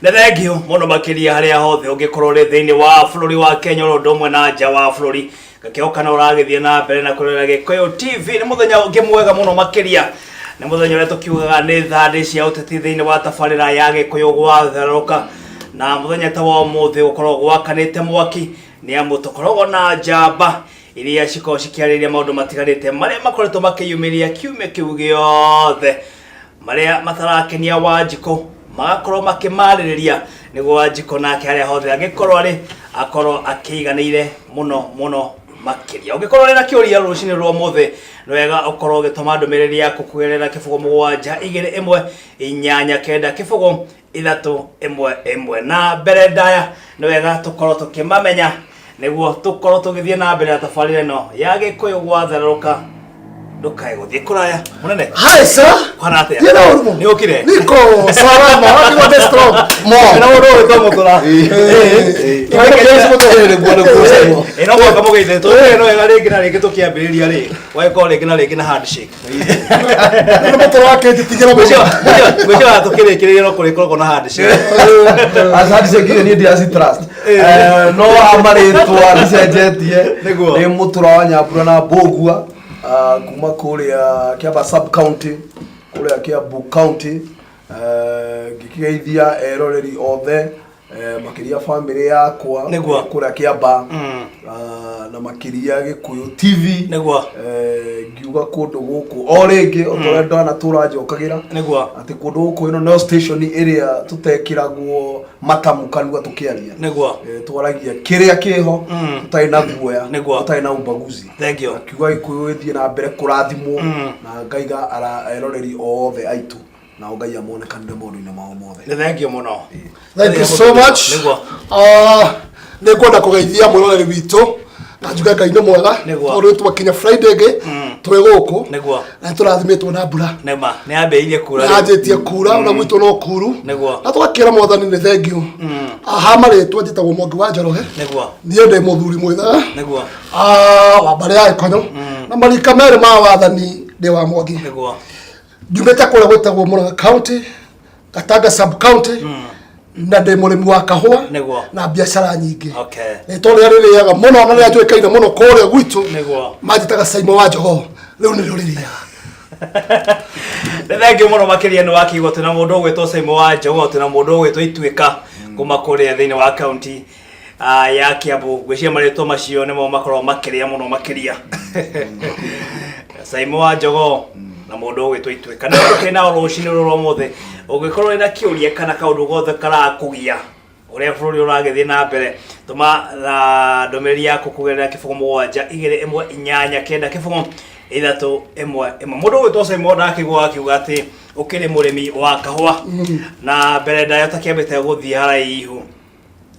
Nĩ thengiũ mũno makĩria harĩa hothe ũngĩkorwo ũrĩ thĩinĩ wa bũrũri wa Kenya oro ũndũ ũmwe na nja wa bũrũri. Ngakĩhoka no ũragĩthiĩ na mbere na kũrora Gĩkũyũ TV. Nĩ mũthenya ũngĩ mwega mũno makĩria. Nĩ mũthenya ũrĩa tũkiugaga nĩ thandĩ cia ũteti thĩinĩ wa tabarĩra ya Gĩkũyũ gwatherũka. Na mũthenya ta wa ũmũthĩ gũkoragwo gwakanĩte mwaki nĩ amu tũkoragwo na njamba iria cikoragwo cikĩarĩrĩria maũndũ matiganĩte marĩa makoretwo makĩyumĩria kiumia kĩu gĩothe. Marĩa matarakenia Wanjikũ magakorwo makĩmarĩrĩria nĩguo Wanjikũ nake harĩa hothe angĩkorwo arĩ akorwo akĩiganĩire mũno mũno makĩria. Ũngĩkorwo ũrĩ na kĩũria rũcinĩ rwa ũmũthĩ nĩ wega ũkorwo ũgĩtũma ndũmĩrĩri yaku kũgerera 0 7 2 1 8 9 0 3 1 1. Na mbere ndaya nĩ wega tũkorwo tũkĩmamenya nĩguo tũkorwo tũgĩthiĩ na mbere na tabarĩra ĩno ya Gĩkũyũ gwatherũka. Ndũkae gũthiĩ kũraya mũnene. Hi sir. Kwana atĩa? Yena ũrumo. Nĩ ũkire? Niko salama. Wapi wa strong. Mo. Na mũndũ ũgwĩtwo Mũtũra. Ĩ no mũhaka mũgeithie tũĩ no wega rĩngĩ na rĩngĩ tũkĩambĩrĩria rĩ wagĩkorwo rĩngĩ na rĩngĩ na handshake. Nĩ mũtũra wa kĩnjitigĩra mũno. Ngwĩciria ona tũkĩrĩkĩrĩria no kũrĩkoragwo na handshake. Asante niĩ ndiaci trust. No ha marĩtwa ndicenjetie. Nĩguo. Nĩ Mũtũra wa Nyambura na Mbũgua kuma kũrĩa Kĩamba sub county kũrĩa Kiambu county. Ngĩkĩgeithia eroreri othe makĩria famĩlĩ yakwa Nĩguo. kũrĩa Kĩamba na makĩria Gĩkũyũ TV. Nĩguo. Ngiuga kũndũ gũkũ o rĩngĩ o ta ũrĩa ndanatũra njokagĩra Nĩguo. atĩ kũndũ gũkũ ĩno no station ĩrĩa tũtekĩragwo matamu kanua tũkĩaria. Nĩguo. Twaragia kĩrĩa kĩho tũtarĩ na guoya Nĩguo. tũtarĩ na ubaguzi. Thank you. Akiuga Gĩkũyũ ĩthiĩ na mbere kũrathimwo na ngaiga eroreri othe aitũ nao Ngai amonekanire maũndũ-inĩ mao mothe. Nĩ thengiũ mũno. Thank you so much. Nĩguo. Nĩ ngwenda kũgeithia mwĩroreri witũ na njuge Ngai nĩ mwega Nĩguo. tondũ twakinya Friday ĩngĩ twĩ gũkũ Nĩguo. na nĩ tũrathimĩtwo na mbura. Nĩma nĩ yambĩrĩirie kura. Nĩ yanjĩtie kura ona gwitũ no kuru. Nĩguo. Na tũgakĩra mwathani nĩ thengiũ. Ha marĩtwa njĩtagwo Mwangi wa Njoroge. Nĩguo. Niĩ ndĩ mũthuri mwĩthega. Nĩguo. Wa mbarĩ ya Gĩkonyo na marika merĩ ma wathani ndĩ wa Mwangi. Nĩguo. Njumĩte kũrĩa gwĩtagwo Murang'a County, Gatanga sub county na ndĩ mũrĩmi wa kahũa Nĩguo. na biacara nyingĩ. Okay. Rĩtwa rĩrĩa rĩrĩaga mũno na rĩrĩa njũĩkaine mũno kũrĩa gwitũ Nĩguo. manjĩtaga Saimo wa Njogoo, rĩu nĩrĩo rĩrĩaga. Nĩ thengiũ mũno makĩria nĩ wakĩigua twĩna mũndũ ũgwĩtwo Saimo wa Njogoo, twĩna mũndũ ũgwĩtwo Ituĩka kuma kũrĩa thĩinĩ wa kaunti ya Kiambu. Ngwĩciria marĩtwa macio nĩmo makoragwo makĩrĩa mũno makĩria. Saimo wa Njogoo na mũndũ ũgwĩtwo Ituĩka. Nĩ tũkĩrĩ nao rũcinĩ rũrũ ũmũthĩ. Ũngĩkorwo wĩna kĩũria kana kaũndũ gothe karakũgia ũrĩa bũrũri ũragĩthiĩ na mbere, tũma na ndũmĩrĩri yaku kũgerera 0 7 2 1 8 9 0 3 1 1. Mũndũ ũgwĩtwo Saimo ndakĩigua akiuga atĩ ũkĩrĩ mũrĩmi wa kahũa na mbere ndaya ũtakĩambĩte gũthiĩ haraihu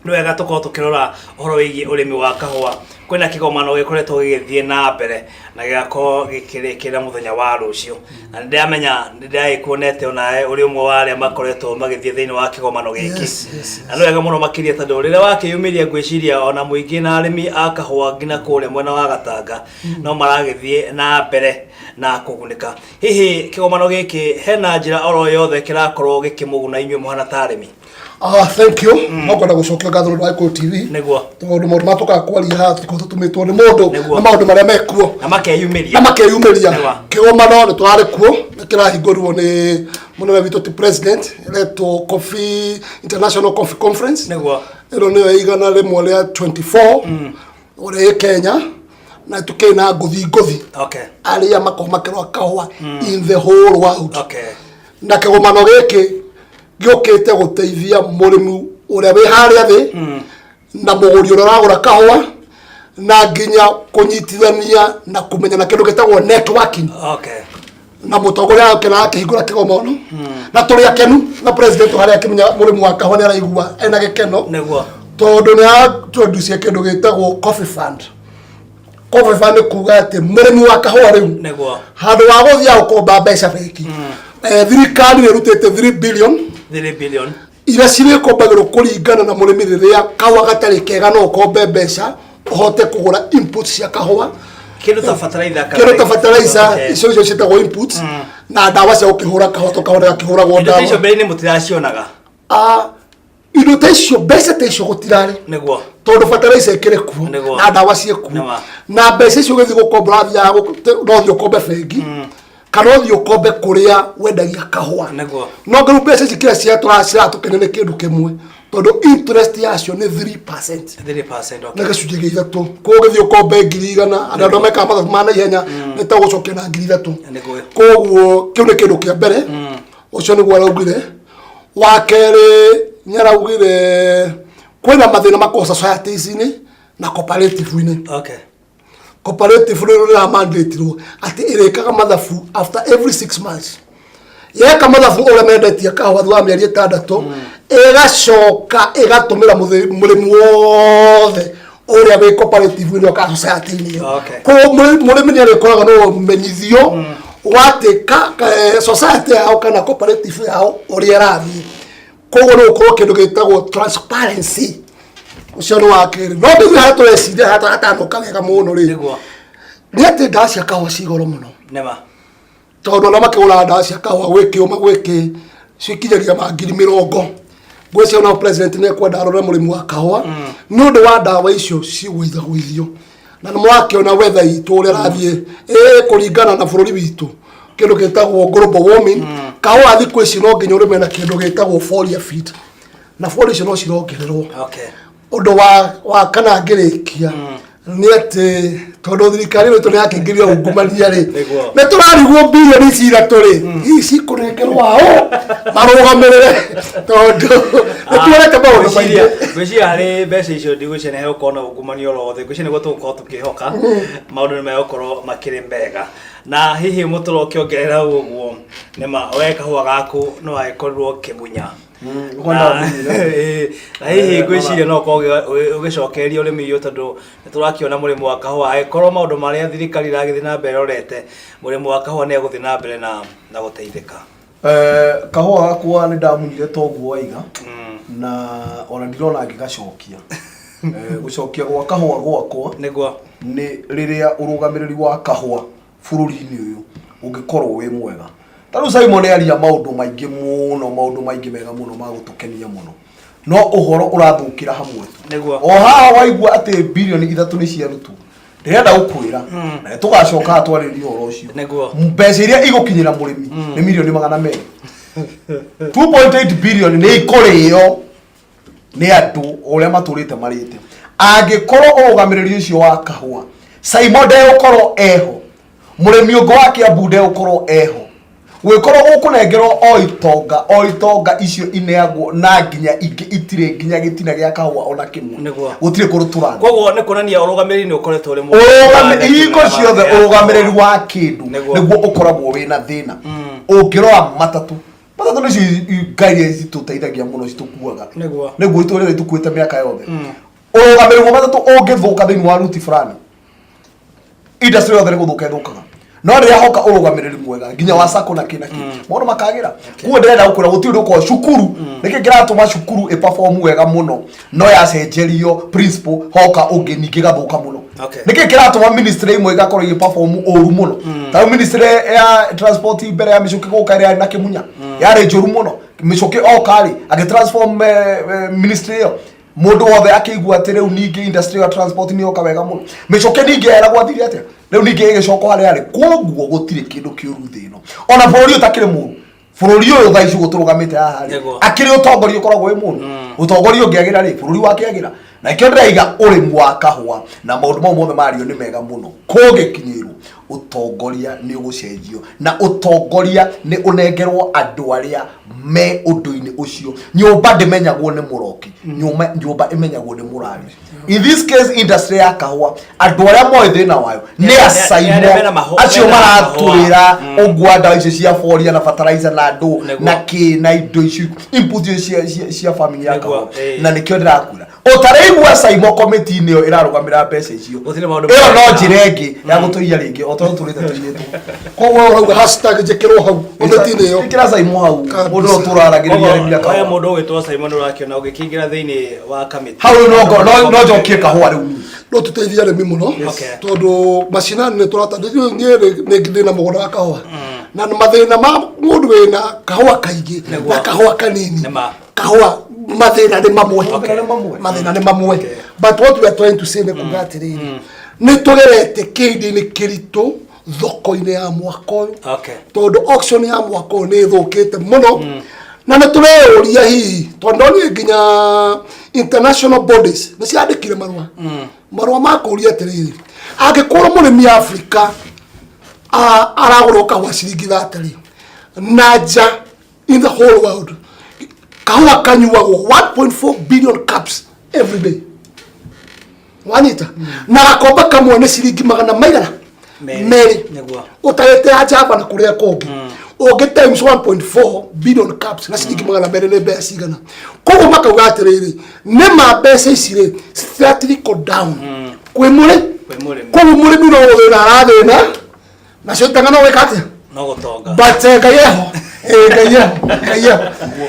nĩ wega tũkorwo tũkĩrora ũhoro wĩgiĩ ũrĩmi wa kahũa. Kwĩna kĩgomano gĩkoretwo gĩgĩthiĩ na mbere na gĩgakorwo gĩkĩrĩkĩrĩra mũthenya wa rũciũ, na nĩ ndĩramenya nĩ ndĩragĩkuonete onawe ũrĩ ũmwe wa arĩa makoretwo magĩthiĩ thĩinĩ wa kĩgomano gĩkĩ. Yes. Na nĩ wega mũno makĩria tondũ rĩrĩa wakĩyumĩria ngwĩciria ona mũingĩ na arĩmi a kahũa nginya kũrĩa mwena wa Gatanga no maragĩthiĩ na mbere na kũgunĩka. Hihi kĩgomano gĩkĩ hena njĩra oro yothe kĩrakorwo gĩkĩmũguna inyuĩ mũhana ta arĩmi? Thank you. No ngwenda gũcokia ngatho nĩ ũndũ wa Gĩkũyũ TV. Nĩguo. Tondũ maũndũ marĩa tũkaga kwaria haha tũtikoragwo tũtũmĩtwo nĩ mũndũ Nĩguo. nĩ maũndũ marĩa mekuo. Na makeyumĩria. Na makeyumĩria. Nĩguo. Kĩgomano nĩ tũrarĩ kuo nĩ kĩrahingũrirwo nĩ mũnene witũ ti president ĩretwo Coffee International Coffee Conference. Nĩguo. Ĩno nĩyo 124 ũrĩa ĩ Kenya na tũkĩrĩ na ngũthi ngũthi arĩa makoragwo makĩrora kahũa in the whole world. Na kĩgomano gĩkĩ gĩũkĩte gũteithia mũrĩmi ũrĩa wĩ harĩa thĩ na mũgũri ũrĩa ũragũra kahũa na nginya kũnyitithania na kũmenya na kĩndũ gĩtagwo networking. Na mũtongoria akena akĩhingũra kĩgomano na tũrĩ akenu na president harĩa akĩmenya mũrĩmi wa kahũa nĩ araigua ena gĩkeno. Nĩguo. Tondũ nĩ introduce kĩndũ gĩtagwo coffee fund. Coffee fund nĩ kuga atĩ mũrĩmi wa kahũa rĩu Nĩguo. handũ wa gũthiĩ gũkomba mbeca bengi, thirikari nĩ ĩrutĩte 3 billion 3 billion iria cirĩkombagĩrwo kũringana na mũrĩmi rĩrĩa kahũa gatarĩ kega no ũkombe mbeca ũhote kũgũra inputs cia kahũa. Kĩndũ ta fertilizer kana Kĩndũ ta fertilizer. Icio icio ciĩtagwo inputs na ndawa cia gũkĩhũra kahũa to kahũa gakĩhũragwo Indo ta icio ndawa. mbere-inĩ mũtiracionaga. Ah, Indo ta icio, mbeca ta icio gũtirarĩ. Nĩguo. Tondũ fertilizer ĩkĩrĩ kuo. Nĩguo. Na ndawa ciĩ kuo. Nĩma. Na mbeca icio ũgĩthiĩ gũkomba ũrathiaga no ũthiĩ ũkombe bengi kana ũthiĩ ũkombe kũrĩa wendagia kahũa. Nĩguo. No ngĩrĩu mbeca ici kĩrĩa ciratũkenia nĩ kĩndũ kĩmwe, tondũ interest yacio nĩ 3%. 3%, Na okay. 3%. Koguo ũgĩthiĩ ũkombe 100,000, andũ arĩa mekaga mathabu ma naihenya nĩ ta ũgũcokia na 3,000. Nĩguo. Koguo kĩu nĩ kĩndũ kĩa mbere. Ũcio nĩguo araugire. Wa kerĩ nĩ araugire kwĩna mathĩna makoragwo societies-inĩ na cooperative-inĩ. Okay. Cooperative rĩrĩ rĩramandatirwo atĩ ĩrĩkaga mathabu after every 6 months. Yeka mathabu ũrĩa mendetie kahũa thutha wa mĩeri 6, ĩgacoka ĩgatũmĩra mũrĩmi wothe ũrĩa wĩ cooperative-inĩ ĩyo kana society-inĩ ĩyo. Koguo mũrĩmi nĩ arĩkoragwo na ũmenyithio wa atĩ society yao kana cooperative yao ũrĩa ĩrathiĩ. Koguo nĩ gũkorwo kĩndũ gĩtagwo transparency. Ũcio nĩ wa kerĩ. No ndĩthiĩ harĩa tũreciria harĩa hatanoka wega mũno rĩ, Nĩguo. nĩ atĩ ndawa cia kahũa ci goro mũno. Nĩma. Tondũ ona makĩgũraga ndawa cia kahũa gwĩ kĩũma gwĩ kĩ cikinyagia ma 80,000. Ngwĩciria ona president nĩ ekwenda arore mũrĩmi wa kahũa nĩ ũndũ wa ndawa icio cigũithagũithio. Na nĩ mwakĩona weather itũ ũrĩa ĩrathiĩ ĩ kũringana na bũrũri witũ, kĩndũ gĩtagwo global warming. Kahũa thikũ ici no nginya ũrĩme na kĩndũ gĩtagwo foliar feed, na foliar icio no cirongererwo. Ũndũ wa kana ngĩrĩkia nĩ atĩ tondũ thirikari ĩno itũ nĩ yakĩingĩria ungumania rĩ, Nĩguo. nĩ tũrarigwo bilioni ici 3 rĩ, hihi cikũnengerwo aũ marũgamĩrĩre, tondũ nĩ tuonete maũndũ maingĩ. Ngwĩciria harĩ mbeca icio ndigwĩciria nĩ hegũkorwo na ungumania oro wothe. Ngwĩciria nĩguo tũgũkorwo tũkĩhoka maũndũ nĩ megũkorwo makĩrĩ mega. Na hihi mũtũrwo ũkĩongerera ũguo nĩma we kahũa gaku no wagĩkorirwo ũkĩmunya. Na hihi ngwĩciria no ũkorwo ũgĩcokereria ũrĩmi ũyũ, tondũ nĩ tũrakĩona mũrĩmi wa kahũa, angĩkorwo maũndũ marĩa thirikari ĩragĩthiĩ na mbere ĩrorete, mũrĩmi wa kahũa nĩ egũthiĩ na mbere na gũteithĩka. Kahũa gakwa nĩ ndamunyire toguo waiga, na ona ndirona ngĩgacokia. Gũcokia gwa kahũa gwakwa nĩ rĩrĩa ũrũgamĩrĩri wa kahũa bũrũri-inĩ ũyũ ũngĩkorwo wĩ mwega. Ta rĩu Simon aria maũndũ maingĩ mũno, maũndũ maingĩ mega mũno ma gũtũkenia mũno, no ũhoro ũrathũkĩra hamwe tu. O haha waigua atĩ bilioni 3 nĩ ciarutwo, ndĩrenda gũkwĩra na nĩ tũgacoka twarĩrie ũhoro ũcio. Mbeca iria igũkinyĩra mũrĩmi nĩ mirioni 200. 2.8 billion nĩ ikũrĩo nĩ andũ ũrĩa matũrĩte marĩte. Angĩkorwo ũrũgamĩrĩri ũcio wa kahũa, Simon ndegũkorwo eho, mũrĩmi ũngĩ wa Kiambu ndegũkorwo eho, gwĩkorwo gũkũnengerwo o itonga, o itonga icio ineagwo na nginya ingĩ itirĩ nginya gĩtina gĩa kahũa ona kĩmwe. Gũtirĩ kũndũ tũrathiĩ. Koguo nĩ kuonania ũrũgamĩrĩri nĩ ũkoretwo ũrĩ mũũru. Hingo ciothe ũrũgamĩrĩri wa kĩndũ nĩguo ũkoragwo wĩna thĩna. Ũngĩrora matatũ, matatũ nĩcio ngari iria citũteithagia mũno, citũkuaga. Nĩguo itũrĩre itũkuĩte mĩaka yothe. Ũrũgamĩrĩri wa matatũ ũngĩthũka thĩinĩ wa ruti fulani, industry yothe nĩ gũthũka ĩthũkaga. No rĩrĩa hoka ũrũgamĩrĩri mwega nginya wa sacco na kĩ na kĩ, maũndũ makagĩra. Koguo ndĩrenda gũkwĩra gũtirĩ ũndũ ũkorwo cukuru. Nĩkĩ kĩratũma cukuru ĩ perform wega mũno no yacenjerio principal hoka ũngĩ ningĩ ĩgathũka mũno? Nĩkĩ kĩratũma ministry imwe igakorwo igĩ perform ũru mũno? Ta rĩu ministry ya transport mbere ya Mĩcũkĩ gũka, ĩrĩa yarĩ na Kĩmunya, yarĩ njũru mũno. Mĩcũkĩ oka rĩ, agĩ transform ministry ĩyo, mũndũ wothe akĩigua atĩ rĩu ningĩ industry ya transport nĩ yoka wega mũno. Mĩcũkĩ ningĩ eragwo athire atĩa, rĩu ningĩ ĩgĩcoka harĩa yarĩ. Koguo gũtirĩ kĩndũ kĩũru thĩ ĩno, ona bũrũri ũyũ ũtakĩrĩ mũru. Bũrũri ũyũ thaa ici ũguo tũrũgamĩte haha rĩ, akĩrĩ ũtongoria ũkoragwo wĩ mũru. Ũtongoria ũngĩagĩra rĩ, bũrũri wakĩagĩra. Na nĩkĩo ndĩraiga ũrĩmi wa kahũa na maũndũ mau mothe mario nĩ mega mũno, kũngĩkinyĩrwo ũtongoria nĩ ũgũcenjio, na ũtongoria nĩ ũnengerwo andũ arĩa me ũndũ-inĩ ũcio. Nyũmba ndĩmenyagwo nĩ mũroki, nyũmba ĩmenyagwo nĩ mũrari. In this case, industry ya kahũa, andũ arĩa moĩ thĩna wayo nĩ Nĩ acaimo arĩa mena acio mena maratwĩra mahũa. ũguo ndawa icio cia foria na fertilizer na andũ na kĩ na indo icio input icio cia farming ya kahũa. Na nĩkĩo ndĩrakwĩra ũtarĩigua Saimo committee-inĩ ĩyo ĩrarũgamĩra mbeca icio. Gũtirĩ maũndũ Ĩyo no mega. njĩra ĩngĩ ya gũtũiya rĩngĩ o tondũ tũrĩte tũiyĩtwo. Koguo ũrauga hashtag njĩkĩrwo hau committee-inĩ ĩyo. Ĩkĩra Saimo hau. Mũndũ ũyũ tũraragĩrĩria arĩmi a we kahũa. Mũndũ ũgwĩtwo Simon ũrakĩona ũgĩkĩingĩra thĩinĩ wa kamĩtĩ Hau rĩu no njokie kahũa rĩu niĩ. No tũteithie arĩmi mũno, tondũ macinani nĩ tũrata. Niĩ nĩ ndĩ na mũgũnda wa kahũa, na mathĩna ma mũndũ wĩna kahũa kaingĩ na kahũa kanini. Nĩma. Kahũa mathĩna nĩ mamwe. Mathĩna nĩ mamwe. Mathĩna nĩ mamwe. But what we are trying to say nĩ kuga atĩrĩrĩ, nĩ tũgerete kĩhinda-inĩ kĩritũ thoko-inĩ ya mwaka ũyũ, tondũ auction ya mwaka ũyũ nĩ ĩthũkĩte mũno, na nĩ tũreyũria hihi, tondũ ndonire nginya international bodies nĩ ciandĩkire marũa ma kũũria atĩrĩrĩ, angĩkorwo mũrĩmi Afrika aragũrwo kahũa ciringi 30 rĩ, na nja in the whole world kahũa kanyuagwo 1.4 billion cups every day, wanyita, na gakombe kamwe nĩ ciringi magana maigana? Merĩ. Merĩ. Ũtagĩte ya Java na kũrĩa kũngĩ ũngĩ, times 1.4 billion cups na ciringi 200 nĩ mbeca cigana? Koguo makauga atĩrĩrĩ, nĩ ma mbeca ici rĩ citira trickle down kwĩ mũrĩ Kwĩ mũrĩmi. Koguo mũrĩmi no gũthĩna arathĩna, nacio itanga no gwĩka atĩa? No gũtonga. But ngai eho. Ngai eho, Ngai eho,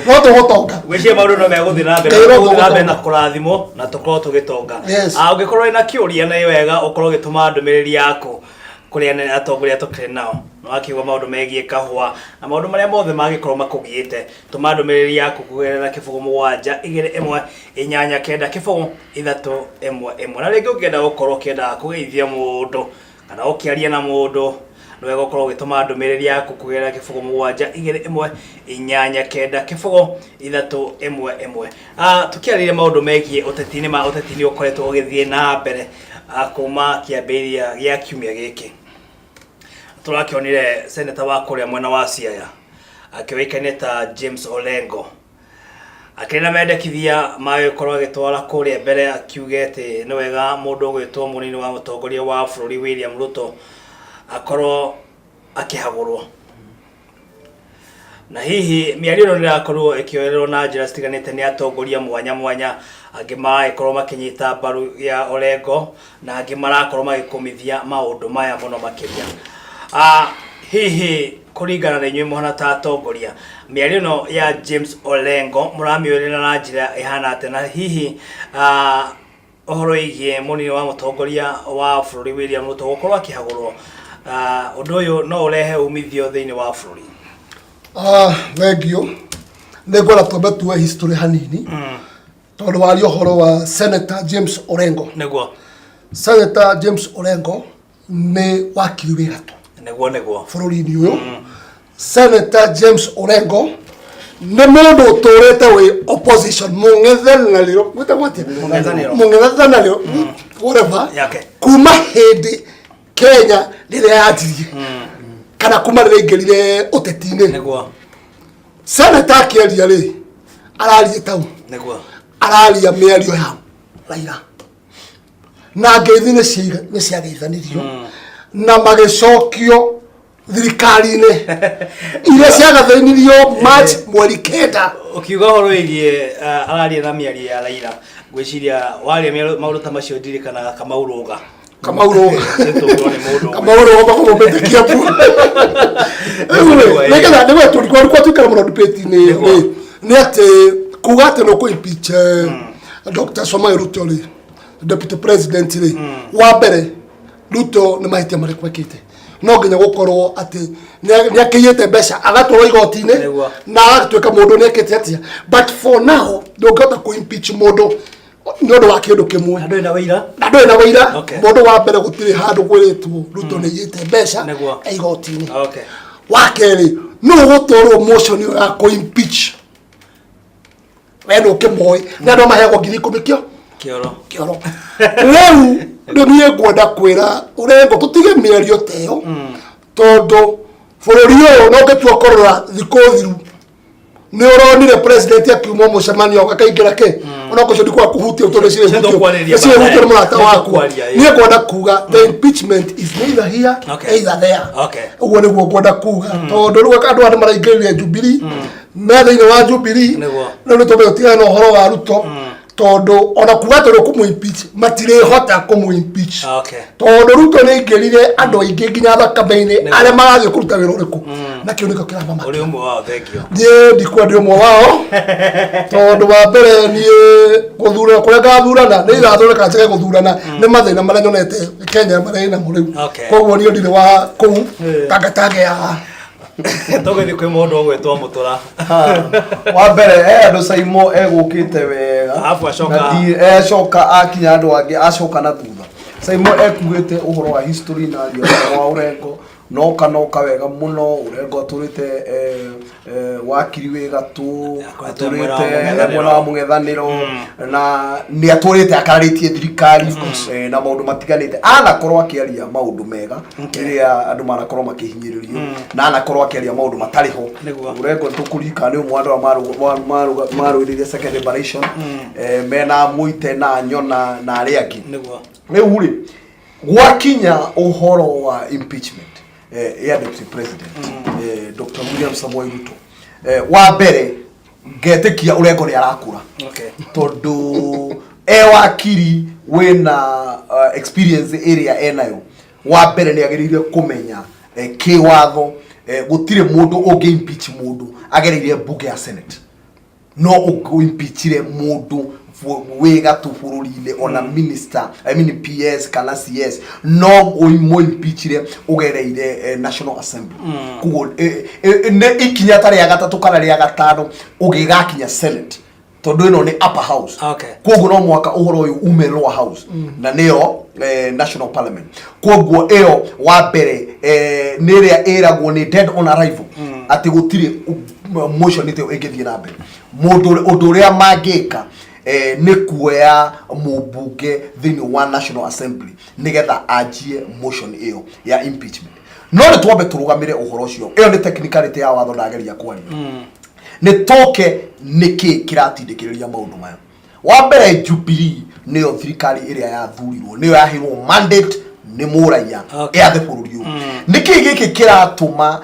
no tũgũtonga. Gwĩciria maũndũ no megũthiĩ na mbere Ngai no tũgũthiĩ na mbere na tũgũtonga. kũrathimwo na tũkorwo tũgĩtonga. Yes. Ah, ũngĩkorwo wĩna kĩũria, nĩ wega ũkorwo ũgĩtũma ndũmĩrĩri yaku kũrĩ anene atongoria tũkĩrĩ nao. Nĩ wakĩigua maũndũ megiĩ kahũa na maũndũ marĩa mothe mangĩkorwo makũgiĩte, tũma ndũmĩrĩri yaku kũgerera 0721890311. Na rĩngĩ ũngĩenda gũkorwo ũkĩenda kũgeithia mũndũ kana ũkĩaria na mũndũ, nĩ wega ũkorwo ũgĩtũma ndũmĩrĩri yaku kũgerera 0721890311. Ah, tũkĩarĩria maũndũ megiĩ ũteti-inĩ, ma ũteti nĩ ũkoretwo ũgĩthiĩ na mbere kuma kĩambĩrĩria gĩa kiumia gĩkĩ. Tũrakĩonire seneta wa kũrĩa mwena wa Siaya akĩũĩkaine ta James Orengo akĩrĩ na mendekithia ma gũkorwo agĩtwara kũrĩa mbere, akiuge atĩ nĩ wega mũndũ ũgwĩtwo mũnini wa mũtongoria wa bũrũri William Ruto akorwo akĩhagũrwo. Na hihi mĩario ĩno nĩrakorirwo ĩkĩoererwo na njĩra citiganĩte nĩ atongoria mwanya mwanya, angĩ maragĩkorwo makĩnyita mbaru ya Orengo na angĩ marakorwo magĩkũmithia maũndũ maya mũno makĩria. Ah, hihi kũringana na inyuĩ mũhana ta atongoria, mĩario ĩno ya James Orengo mũramĩoerera na njĩra ĩhana atĩa? Na hihi ũhoro wĩgiĩ mũnini wa mũtongoria wa bũrũri William Ruto gũkorwo akĩhagũrwo, ũndũ ũyũ no ũrehe umithio thĩinĩ wa bũrũri? Ah, thengiũ. Nĩ ngwenda twambe tuoe history hanini, tondũ waria ũhoro wa Senator James Orengo. Senator James Orengo nĩ wakiri wĩ gatũ nĩguo nĩguo bũrũri-inĩ ũyũ. Senator James Orengo nĩ mũndũ ũtũrĩte wĩ opposition, mũng'ethanĩro, gwĩtagwo atĩa? Mũng'ethanĩro. Mũng'ethanĩro, whatever. Yake. Kuma hĩndĩ Kenya rĩrĩa yanjirie, kana kuma rĩrĩa aingĩrire ũteti-inĩ. Senator akĩaria rĩ, araria tau araria mĩario ya Raila na ngeithi nĩ ciageithanirio na magĩcokio thirikari-inĩ iria ciagathĩnirio March mweri 9. Ũkiuga ũhoro wĩgiĩ araria na mĩario ya Raila, ngwĩciria waria maũndũ ta macio ndirikanaga Kamau Rũga. Kamau Rũga. Nĩtũrwo nĩ mũndũ ũmwe. Kamau Rũga makamũmĩte Kiambu. Nĩguo, Nĩgetha nĩguo tũrikwa tuikara mũno debate-inĩ ĩyo rĩ, nĩ atĩ kuga atĩ nĩ ũkũ impeach Dr. Samoei Ruto rĩ, deputy president rĩ, wa mbere Ruto nĩ mahĩtia marĩkũ ekĩte? No nginya gũkorwo atĩ nĩ akĩiyĩte mbeca agatwarwo igoti-inĩ na agatuĩka mũndũ nĩ ekĩte atĩa. But for now ndũngĩhota kũ impeach mũndũ nĩ ũndũ wa kĩndũ kĩmwe. Na ndũrĩ na wĩira. Na ndũrĩ na wĩira. Mũndũ wa mbere, gũtirĩ handũ kwĩrĩtwo Ruto nĩ aiyĩte mbeca e igoti-inĩ. Wa kerĩ, nũ ũgũtwarwo motion ĩyo ya kũ impeach? We nĩ ũkĩmoĩ nĩ andũ maheagwo 10,000 kĩo kĩoro. Kĩoro. Rĩu rĩu niĩ ngwenda kwĩra Ũrengo tũtige mĩario ta ĩyo, tondũ bũrũri ũyũ no ngĩtua kũrora thikũ thiru nĩ ũronire president akiuma mũcemanio akaingĩra kĩ ona kũcio ndikwa kũhutia tondũ Nĩ tũkwarĩrĩria cirĩ hutio nĩ mũrata baadaye. Nĩ wakwa. tũkwaria, ĩĩ. Niĩ ngwenda kuga the impeachment is neither here either there. Ũguo nĩguo ngwenda kuga, tondũ rĩu andũ aya nĩ maraingĩrire Jubilee, me thĩinĩ wa Jubilee. Rĩu nĩ twambe tũtigane na ũhoro wa Ruto, tondũ ona kuga atĩ nĩ impeach, matirĩhota kũmũ impeach, tondũ Ruto nĩ aingĩrire andũ aingĩ nginya thakame-inĩ arĩa marathiĩ kũruta wĩra ũrĩkũ, na kĩu nĩkĩo kĩramamakia. Ũrĩ ũmwe wao, thengio. Niĩ ndikwenda ũmwe wao, tondũ wa mbere niĩ gũthurana kũrĩa ngathurana nĩ irathurana kana njage gũthurana nĩ mathĩna marĩa nyonete Kenya marĩa ĩnamo rĩu. Koguo niĩ ndirĩ wa kũu tangatange ya Tũgĩthiĩ kwĩ mũndũ ũgwĩtwo Mũtũra. Wa mbere e andũ Saimo egũkĩte wega. Alafu acoka- Na acoka akinya andũ angĩ acoka na thutha. Saimo ekugĩte ũhoro wa history na aria ũhoro wa Ũrengo noka noka wega mũno. Ũrengo atũrĩte wakiri wĩ gatũ, Akoretwo mwena wa atũrĩte mũng'ethanĩro. mwena wa mũng'ethanĩro na nĩ atũrĩte akararĩtie thirikari na maũndũ matiganĩte. Anakorwo akĩaria maũndũ mega rĩrĩa andũ manakorwo makĩhinyĩrĩrio na anakorwo akĩaria maũndũ matarĩ ho. Ũrengo tũkũririkana nĩ ũmwe wa andũ arĩa marũĩrĩire second liberation mena Mũite na Nyona na arĩa angĩ. Rĩu rĩ, gwakinya ũhoro wa impeachment ya deputy president Dr. William Samoei Ruto, wa mbere ngetĩkia Ũrengo nĩ arakũra tondũ e wakiri wĩna experience ĩrĩa enayo. Wa mbere nĩ agĩrĩire kũmenya kĩwatho gũtirĩ mũndũ ũngĩ impeach mũndũ agereire mbunge ya Senate. No ũimpeachire mũndũ wĩ gatũ bũrũri-inĩ ona minister, I mean PS kana CS, no ũmũimpeachire ũgereire National Assembly. Koguo nĩ ikinya ta rĩa gatatũ kana rĩa gatano ũgĩgakinya Senate, tondũ ĩno nĩ upper house. Koguo no mũhaka ũhoro ũyũ ume lower house na nĩyo national parliament. Koguo ĩyo wa mbere nĩ ĩrĩa ĩragwo nĩ dead on arrival, atĩ gũtirĩ motion ĩyo ĩngĩthiĩ na mbere. Mũndũ ũndũ ũrĩa mangĩka nĩ kuoya mũmbunge thĩinĩ wa National Assembly nĩgetha anjie motion ĩyo ya impeachment. No nĩ twambe tũrũgamĩre ũhoro ũcio, ĩyo nĩ technicality ya watho ndageria kwaria. Nĩ toke nĩkĩ kĩratindĩkĩrĩria maũndũ maya. Wa mbere, Jubilee nĩyo thirikari ĩrĩa yathurirwo, nĩyo yaheirwo mandate nĩ mũraiya ĩathe bũrũri ũyũ. Nĩkĩ gĩkĩ kĩratũma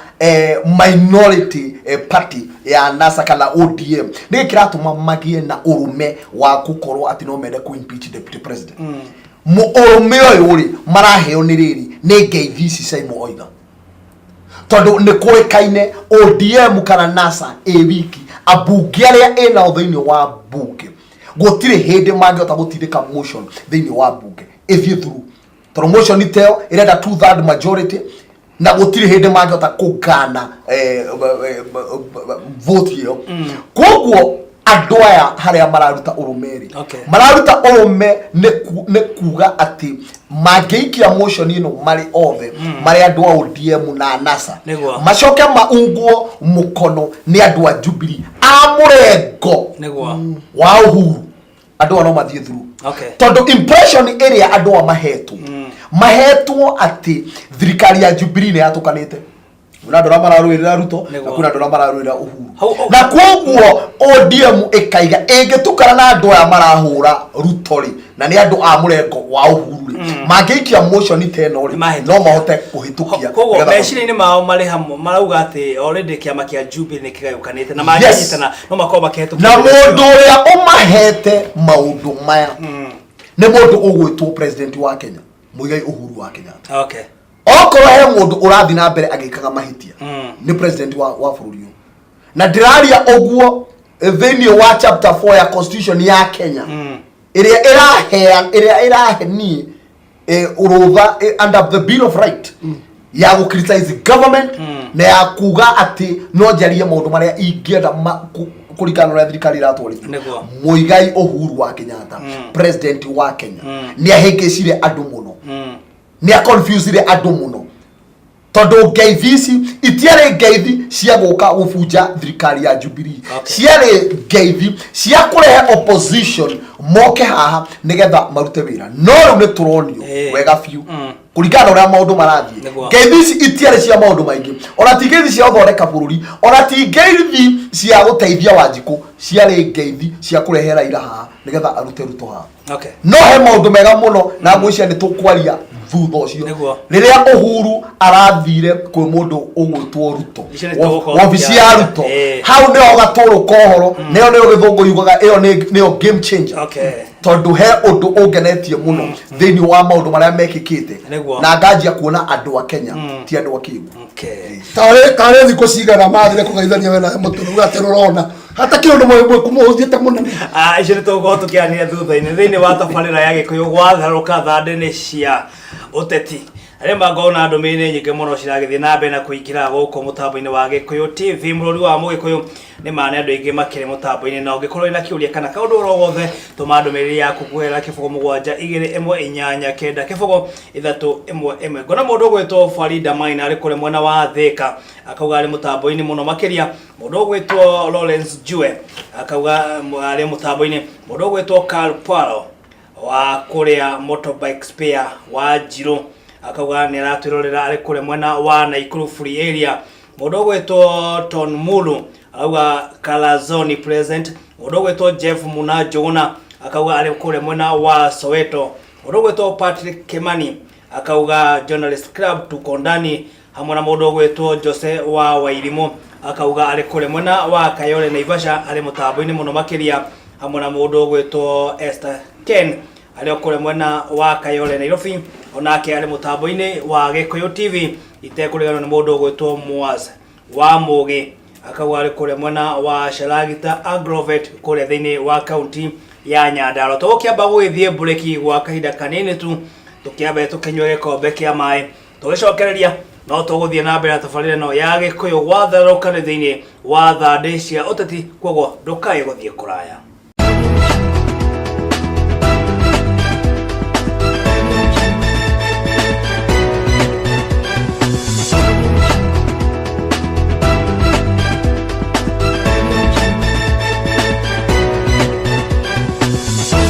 minority party ya NASA kana ODM, nĩkĩ kĩratũma magĩe na ũrũme wa gũkorwo atĩ no mende kũ impeach deputy president? Ũrũme ũyũ rĩ maraheo nĩ rĩrĩ nĩ ngeithi ici Saimo oiga, tondũ nĩ kũĩkaine ODM kana NASA ĩ wiki ambunge arĩa ĩnao thĩinĩ wa mbunge gũtirĩ hĩndĩ mangĩhota gũtindĩka motion thĩinĩ wa mbunge ĩthiĩ through, tondũ motion ta ĩyo ĩrenda two third majority na gũtirĩ hĩndĩ mangĩhota kũgana vote ĩyo. Koguo andũ aya harĩa mararuta ũrũme rĩ, mararuta ũrũme nĩ kuga atĩ mangĩikia motion ĩno marĩ othe, marĩ andũ a ODM na NASA, macoke maungwo mũkono nĩ andũ a Jubilee a mũrengo wa Uhuru, andũ aya no mathiĩ through, tondũ impression ĩrĩa andũ a mahetwo atĩ thirikari ya Jubilee nĩ yatũkanĩte. Kwĩna andũ arĩa mararũĩrĩra Ruto na kwĩna andũ arĩa mararũĩrĩra Uhuru, na koguo ODM ĩkaiga ĩngĩtukana na andũ aya marahũra Ruto rĩ, na nĩ andũ a mũrengo wa Uhuru rĩ, mangĩikia motion ta ĩno rĩ, Nĩmahĩtũkia. No mahote kũhĩtũkia. Koguo meciria-inĩ mao marĩ hamwe marauga atĩ already kĩama kĩa Jubilee nĩ kĩgayũkanĩte na mangĩnyitana no makorwo makĩhĩtũkia Na ũndũ ũcio. Mũndũ ũrĩa ũmahete maũndũ maya nĩ mũndũ ũgwĩtwo president wa Kenya, Muigai Uhuru wa Kenyatta. Okorwo he mũndũ ũrathiĩ na mbere agĩkaga mahĩtia, nĩ president wa bũrũri ũyũ. Na ndĩraria ũguo thĩinĩ wa chapter 4 ya constitution ya Kenya ĩrĩa ĩrahe ĩrĩa ĩrahe niĩ ũrũtha under the Bill of Right ya gũ criticize government na ya kuga atĩ no njarie maũndũ marĩa ingĩenda kũringana na ũrĩa thirikari ĩratwarithio. Muigai Uhuru wa Kenyatta, president wa Kenya, nĩ ahĩngĩcire andũ mũno, nĩ aconfusire andũ mũno, tondũ ngeithi ici itiarĩ ngeithi cia gũka gũbunja thirikari ya Jubilee. Ciarĩ ngeithi cia kũrehe opposition moke haha nĩgetha marute wĩra. No rĩu nĩ tũronio wega biũ kũringana na ũrĩa maũndũ marathiĩ, ngeithi ici itiarĩ cia maũndũ maingĩ, ona ti ngeithi cia gũthondeka bũrũri, ona ti ngeithi cia gũteithia Wanjikũ. Ciarĩ ngeithi cia kũrehe Raila haha nĩgetha arute Ruto haha. No he maũndũ mega mũno na ngwĩciria nĩ tũkwaria thutha ũcio. Rĩrĩa Uhuru arathire kwĩ mũndũ ũgwĩtwo Ruto, Icio nĩ tũgũkorwo wabici ya tũkĩaria. Ruto, hau nĩho gatũrũ kohoro, nĩyo gĩthũngũ yugaga ĩyo nĩyo game changer, tondũ he ũndũ ũngenetie mũno thĩinĩ wa maũndũ marĩa mekĩkĩte na nganjia kuona andũ a Kenya ti andũ a kĩgu. Tarĩ thikũ cigana mathire kũgeithania we na mũtũrũ atĩ rũrona hatakĩrĩ ũndũ mũhũthiĩte mũnene. Ah, icio nĩ tũgũkorwo tũkĩaranĩria thutha-inĩ thĩinĩ wa tabarĩra ya Gĩkũyũ gwatharũka thandĩ nĩ cia ũteti. Rĩma ngona ndũmĩrĩri nyingĩ mũno ciragĩthiĩ na mbere na kũingĩra gũkũ mũtambo-inĩ wa Gĩkũyũ TV mũrũri wa Mũgĩkũyũ. Nĩ ma nĩ andũ aingĩ makĩrĩ mũtambo-inĩ, na ũngĩkorwo wĩna kĩũria kana kaũndũ oro gothe, tũma ndũmĩrĩri yaku kũgerera 0 7 2 1 8 9 0 3 1 1. Ngona mũndũ ũgwĩtwo Farida Maina arĩ kũrĩa mwena wa Thĩka, akauga arĩ mũtambo-inĩ mũno makĩria. Mũndũ ũgwĩtwo Lawrence Jue akauga arĩ mũtambo-inĩ. Mũndũ ũgwĩtwo Carl Poirot wa kũrĩa Motorbike Spare wa Njirũ akauga nĩ aratwĩrorera arĩ kũrĩa mwena wa Naikuru Free Area. Mũndũ ũgwĩtwo Ton Mulu akauga Kalazoni present. Mũndũ ũgwĩtwo Jeff Muna Njũgũna akauga arĩ kũrĩa mwena wa Soweto. Mũndũ ũgwĩtwo Patrick Kimani akauga Journalist Club tuko ndani, hamwe na mũndũ ũgwĩtwo Jose wa Wairimũ akauga arĩ kũrĩa mwena wa Kayole Naivasha, arĩ mũtambo-inĩ mũno makĩria, hamwe na mũndũ ũgwĩtwo Esther Ken arĩ o kũrĩa mwena wa Kayole Nairobi, onake arĩ mũtambo-inĩ wa Gĩkũyũ TV. Itekũriganĩrwo nĩ mũndũ ũgwĩtwo Moaz wa Mũgĩ akauga arĩ kũrĩa mwena wa Sharagita Agrovet kũrĩa thĩinĩ wa kaunti ya Nyandarua. Tũgũkĩamba gũgĩthiĩ mburĩki gwa kahinda kanini tu, tũkĩambe tũkĩnyue gĩkombe kĩa maĩ, tũgĩcokereria no tũgũthiĩ na mbere na tabarĩra ĩno ya Gĩkũyũ gwatharũka nĩ thĩinĩ wa thandĩ cia ũteti, kwoguo ndũkae gũthiĩ kũraya.